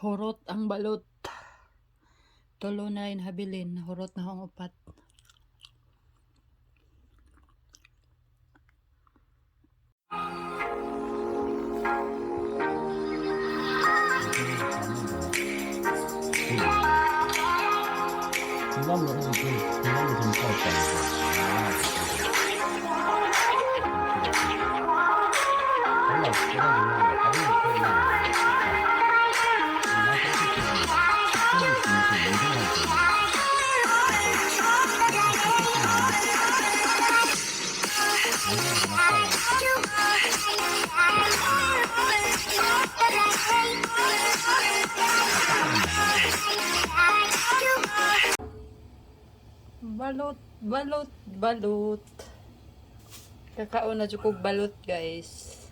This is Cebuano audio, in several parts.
Hurot ang balot. Tulo na habilin. Hurot na akong upat. 중간으로 좀 중간으로 좀 싸웠다 이거. 아, 몰라, 내가 몰라. Balot, balot, balot. Kakaon na jud kog balot, guys.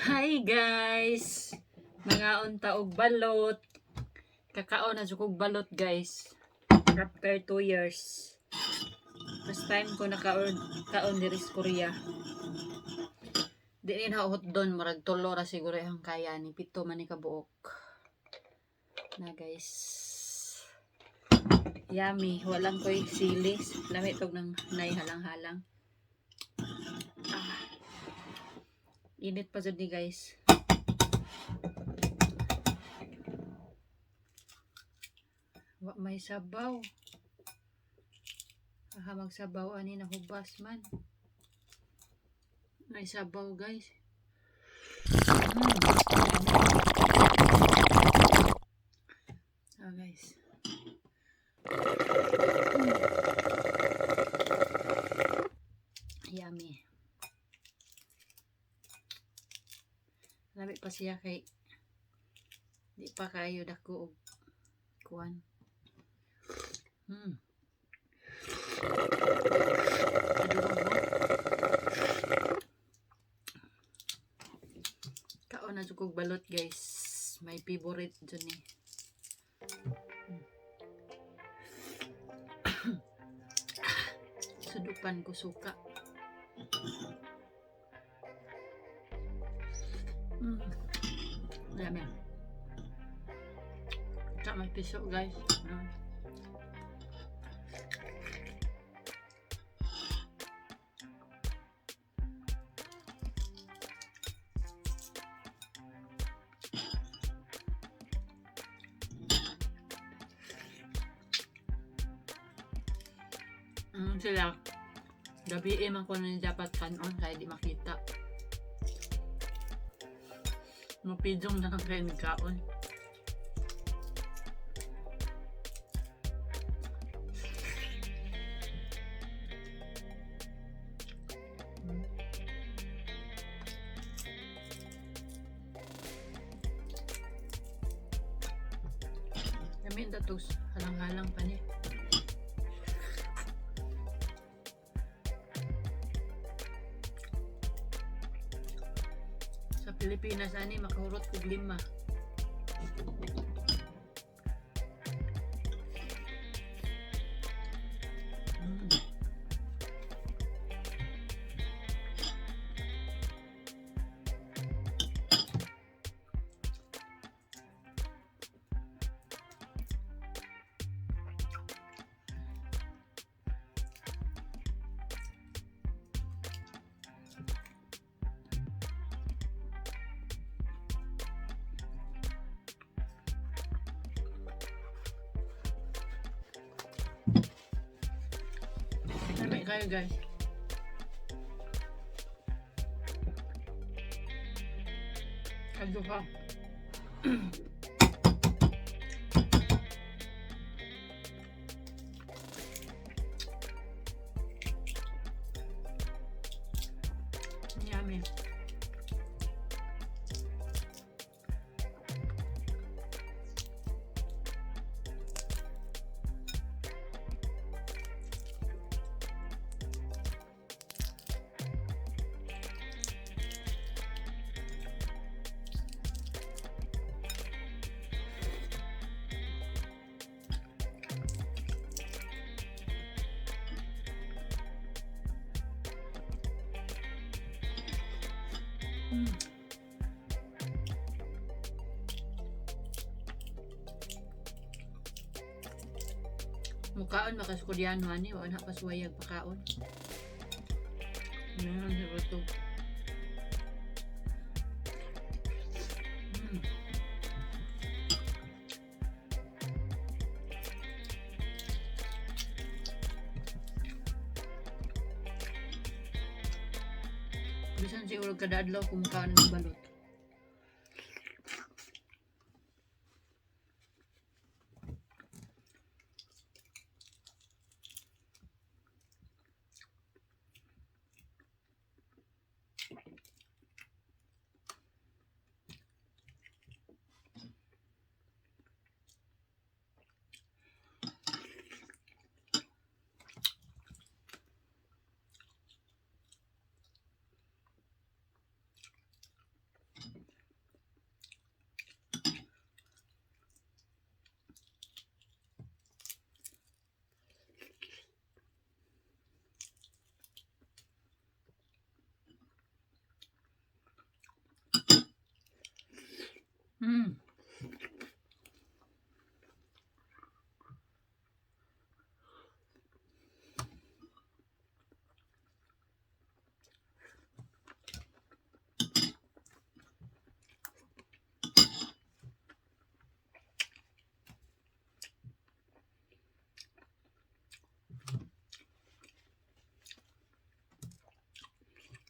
Hi guys. Mangaon ta og balot. Kakaon na jud kog balot, guys. After 2 years. First time ko nakaon kaon diri sa Korea. Di ni na don, murag tulo ra siguro ang kaya ni, pito man ni kabuok. Na guys. Yummy. Walang koy silis. Lami tog ng nay halang-halang. Ah. Init pa jud ni, guys. Wa may sabaw. Aha, magsabaw ani, nahubas man. May sabaw, guys. Ah, guys. Yummy. Lami pa siya kay di pa kayo dako og kuan. Adobong mo. Kaon na jud kog balot, guys. My favorite jud ni. Sudupan ko suka. Dami. Ito may piso, guys. Sila. Gabi eh, man ko na dapat kanon kaya di makita. Mapidong na lang kayo nagkaon. Dami ang datos. Halang-halang pa niya. Sa Pilipinas ani makahurot kog lima. Lami kayo, guys. Kado ka. Yummy. Mukaon makas Koreano ani, wala na pasuwayag pakaon. Meron sa to. Bisan siguro kada adlaw kumukaon ng balot.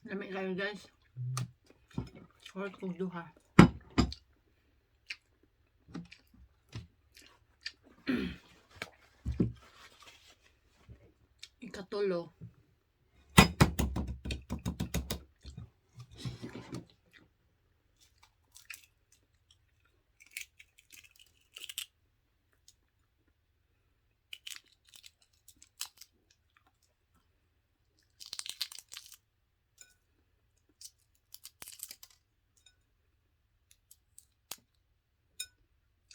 Lami kayo, guys. Short kog duha. Ikatulo.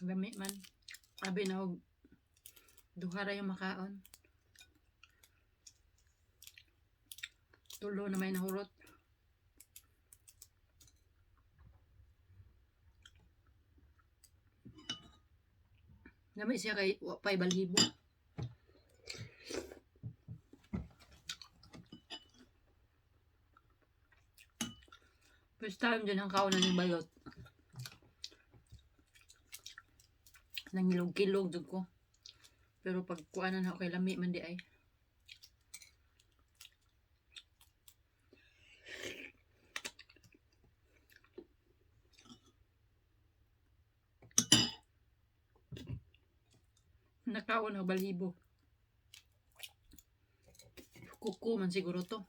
Lami man. Abi na og duha ra yung makaon. Tulo na may nahurot. Lami siya kay wa pa'y balhibo. First time din ang kaon ng balot. Nangilog-kilog jud ko. Pero pag kuanan ako kay lami man di ay. Nakaon ako balhibo. Kuko man siguro to.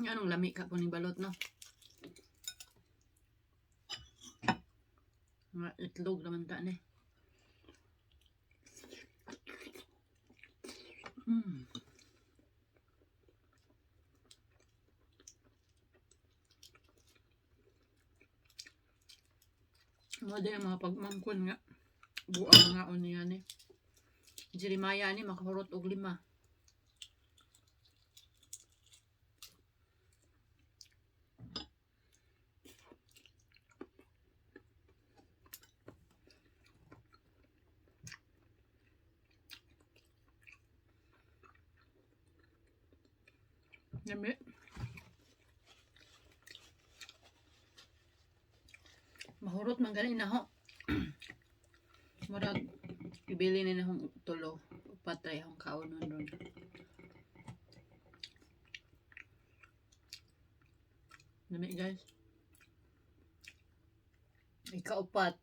Anong lami ka po ning balot, no? Mga itlog naman ta ni. Mga din ang mga pagmangkon nga. Buang mga niya ni. Jeremiah ni makahurot og 5. Lami. Mahurot man gani na ho. Murag ibili na akong tulo. Patay akong kaonon ron. Lami, guys. Ikaupat.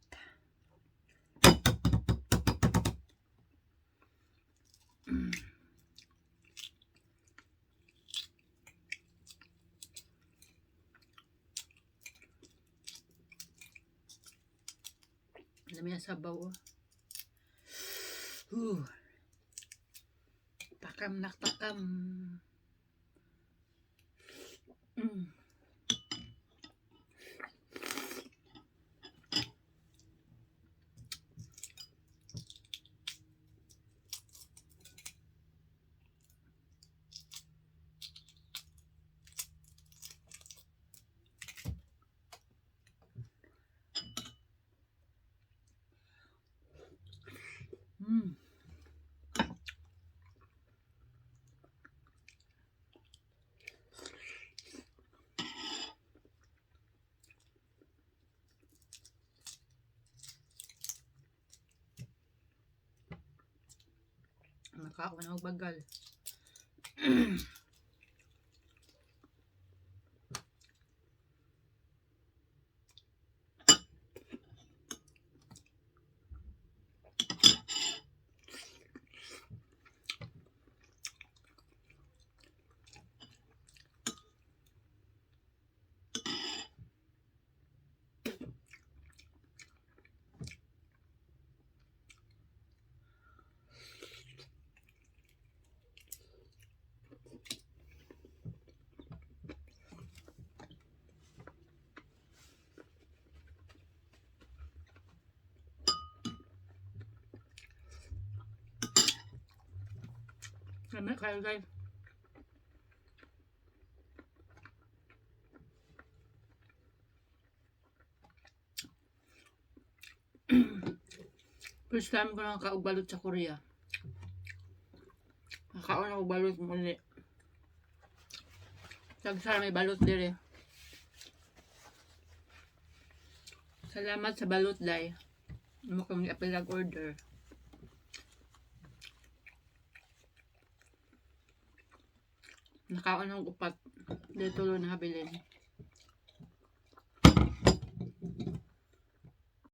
Lami ang sabaw, oh. Huh. Takam nak takam. Nakaon og bagal. Lami kayo, guys. First time ko nakakaog balot sa Korea. Nakaon ako balot muli. Tagsa may balot dire. Salamat sa balot, day. Mukhang apilag order. Nakaon ang upat. Dito tulo na habilin.